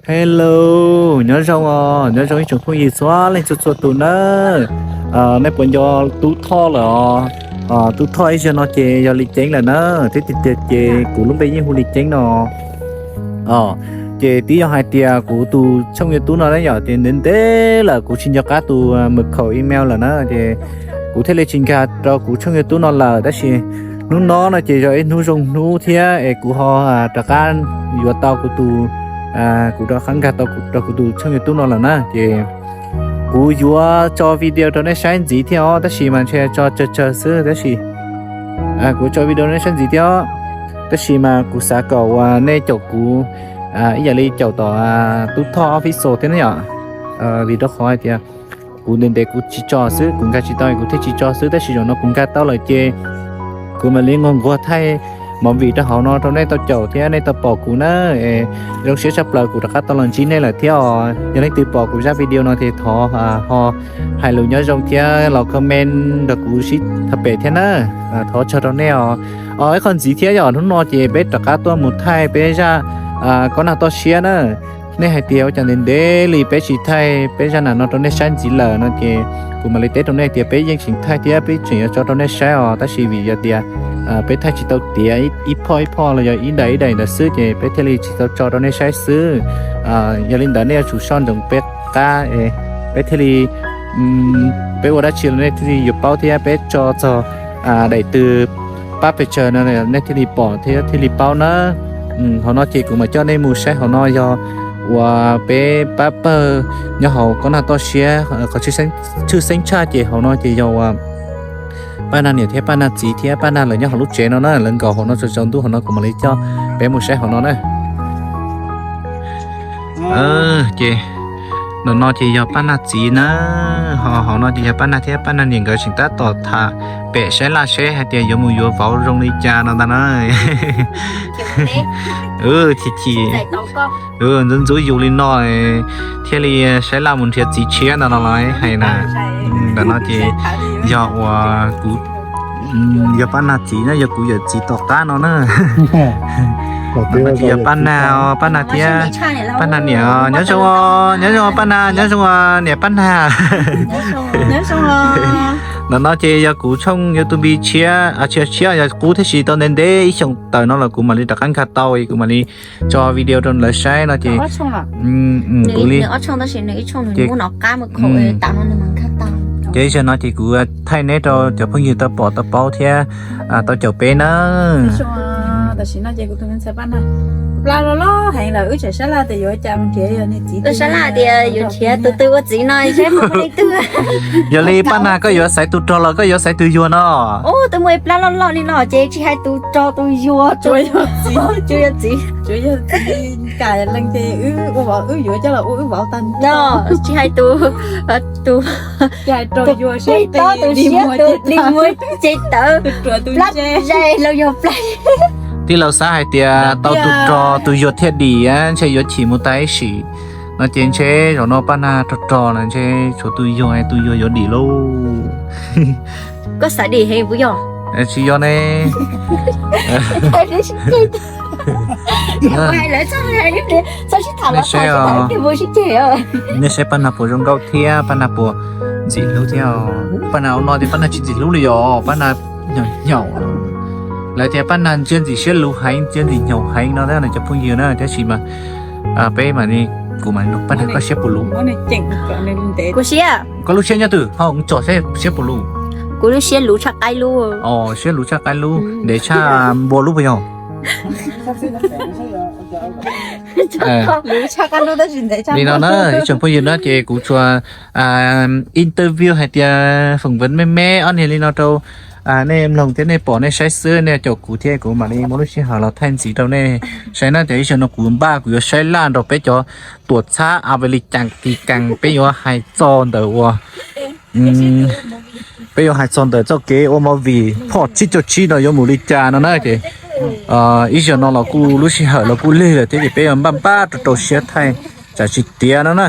Hello, nyob zoo os, nyob zoo ib tsoom phooj ywg txhua leej txhua txhua tus na. Nej puas nco Tub Thoj lawm os? Tub Thoj ib zaug no ces yog Li Ceeb lawm na, thiab tiag tiag ces kuv lub npe yeej hu Li Ceeb no. Ces twb yog hais tias kuv tus tshooj YouTube no na yom, ces ntev ntev lawm kuv tsis nco qab tus mật khẩu email lawm na, ces kuv thiaj li tsis nkag rau kuv tshooj YouTube no lawm. Tab sis hnub no no ces yog ib hnub zoo hnub thiab es kuv ho rov qab yuav tau kuv tus, kuv rov qab nkag tau rau kuv tus tshooj YouTube no lawm na. Ces kuv yuav tso video rau nej saib ntxiv thiab os, tab sis mas ntshe tso tsawg tsawg xwb, tab sis kuv tso video rau nej saib ntxiv thiab os. Tab sis mas kuv xav kom uas nej caum kuv ib yam li caum tom Tub Thoj Official thiab na yom. Vim rau qhov hais tias kuv ntev ntev kuv tsis tso xwb, kuv nkag tsis tau kuv thiaj tsis tso xwb, tab sis zaum no kuv nkag tau lawm ces kuv mam li nquag nquag thaij movie rau hauv no rau nej tau caum thiab nej tau pom kuv na. Zoo siab tshaj plaws kuv rov qab tau los ntsib nej lawm thiab os. Yog leej twg pom kuv zaj video no ces thov ho hais lus nyob zoo thiab los comment nrog kuv sib tham pem thiab na. Thov tsaug rau nej os. Ib qho ntxiv thiab yog hnub no ces peb rov qab tuaj mus thaij peb zaj Kob Nag Toj Siab na. Nej hais tias ua cas ntev ntev li peb tsis thaij peb zaj nam no rau nej saib ntxiv lawm no ces kuv mam li teb rau nej tias peb yeej tseem thaij thiab peb tseem yuav tso rau nej saib os, tab sis vim yog tias peb thaij tsis tau tiav ib phoj ib phoj los yog ib daim ib daim ntawd xwb ces peb thiaj li tsis tau tso rau nej saib xwb. Yog li ntawd nej yuav tsum soj ntsoov peb qab, peb thiaj li, peb ua dab tsi los nej thiaj li yuav paub thiab peb tso txog daim twg pab pes tsawg no nej thiaj li pom thiab thiaj li paub na. Hauv no ces kuv mam coj nej mus saib hauv no yog uas peb pab pawg nyob hauv Kob Nag Toj Siab qhov tshwj xeeb tshaj ces hauv no ces yog uas Paj Nag niam thiab Paj Nag txiv thiab Paj Nag lawv nyob hauv lub tsev no na, lawv nkaum hauv no tsaus ntuj hauv no kuv mam li coj peb mus saib hauv no na. Ces ntawm no ces yog Paj Nag txiv na, ho hauv no ces yog Paj Nag thiab Paj Nag niam nkawd tseem tab tom tham pem saib laj seb hais tias yuav mus yuav vauv zoo li cas no ntag na. Chim chim, ntxub ntxub yus li no thiaj li saib laj mus nrhiav txiv tshiab ntag no los hais na. Ntawm no ces yog uas kuv, yog Paj Nag txiv na, yog kuv yawm txiv tom qab no na. Ntawm no ces yog Paj Nag, Paj Nag thiab Paj Nag niam. Nyob zoo, nyob zoo Paj Nag, nyob zoo niam Paj Nag. Ntawm no ces yog kuv tshooj YouTube tshiab, tshiab yog qub thiab, tsis tau ntev ntev ib xyoos tawm no los kuv mam li rov qab nkag tau, kuv mam li tso video rau lawv saib no ces kuv li ces zaum no ces kuv thaij neb rau cov phooj ywg tau pom tau paub thiab tau caum peb na. Tam sim no ces kuv tus me ntxhais Paj Nag plab loj loj heev lawm, wb tseem sab laj tias yuav cas mus nrhiav yog niag txiv, sab laj tias yuav nrhiav tus twg ua txiv no saib puas muaj leej twg. Yog li Paj Nag koj yuav xaiv tus rog los koj yuav xaiv tus yuag no? Ub, twb muaj ib plab loj loj li no ces tsis hais tus rog tus yuag, tsuas yog txiv, tsuas yog txiv. Kam leej ces wb ua vauv, wb yuav coj los ua wb vauv tag nrho. Tsis hais tus, tus rog yuag, tus siab, tus dig muag ces tawv, plab zais los yog plab. Tij laug xav hais tias tau tus rog tus yuag thiaj dim, ntshe yuav chim mus tag ib sim no ces ntshe zaum no Paj Nag rog rog lawm ntshe tshuav tus yuag, tus yuag yuav dim lauj. Koj xav dim heev puas yog? Tsis yog ne. Nej saib Paj Nag puas zoo nkauj thiab Paj Nag puas ntxim hlub thiab. Paj Nag ua no tias Paj Nag tsis ntxim hlub li os, Paj Nag nyaum nyaum. Lawv tias Paj Nag ntsia ntxim siab luv heev, ntsia ntxim nyaum heev no thiab cov phooj ywg na, tab sis mas peb mam li, kuv mam li nug Paj Nag koj siab puas luv. Kuv siab. Koj lub siab nyob twg ho tsom saib siab puas luv. Kuv lub siab luv tshaj qaib lub. Siab luv tshaj qaib lub, ntev tshaj npua lub puas yog? Li no na ib tsoom phooj ywg na, ces kuv tsuas interview hais tias phỏng vấn me me ob niag li no rau nej mloog thiab nej pom nej saib xwb, nej caum kuv thiab kuv mam li muab lub sij hawm los thaij ntxiv rau nej saib na. Ces ib zaug no kuv npaj kuv yuav saib laj nrog peb cov tuam txhab Aves Lis Cas Kis Kas, peb yuav hais txog ntawm uas peb yuav hais txog ntawm txoj kev ua movie phoj tsib caug tsib no yuav mus li cas no na. Ces ib zaug no los kuj lub sij hawm los kuj lig lawm thiab, ces peb yuav npaj npaj rau rau siab thaij tsam tsis tiav no na.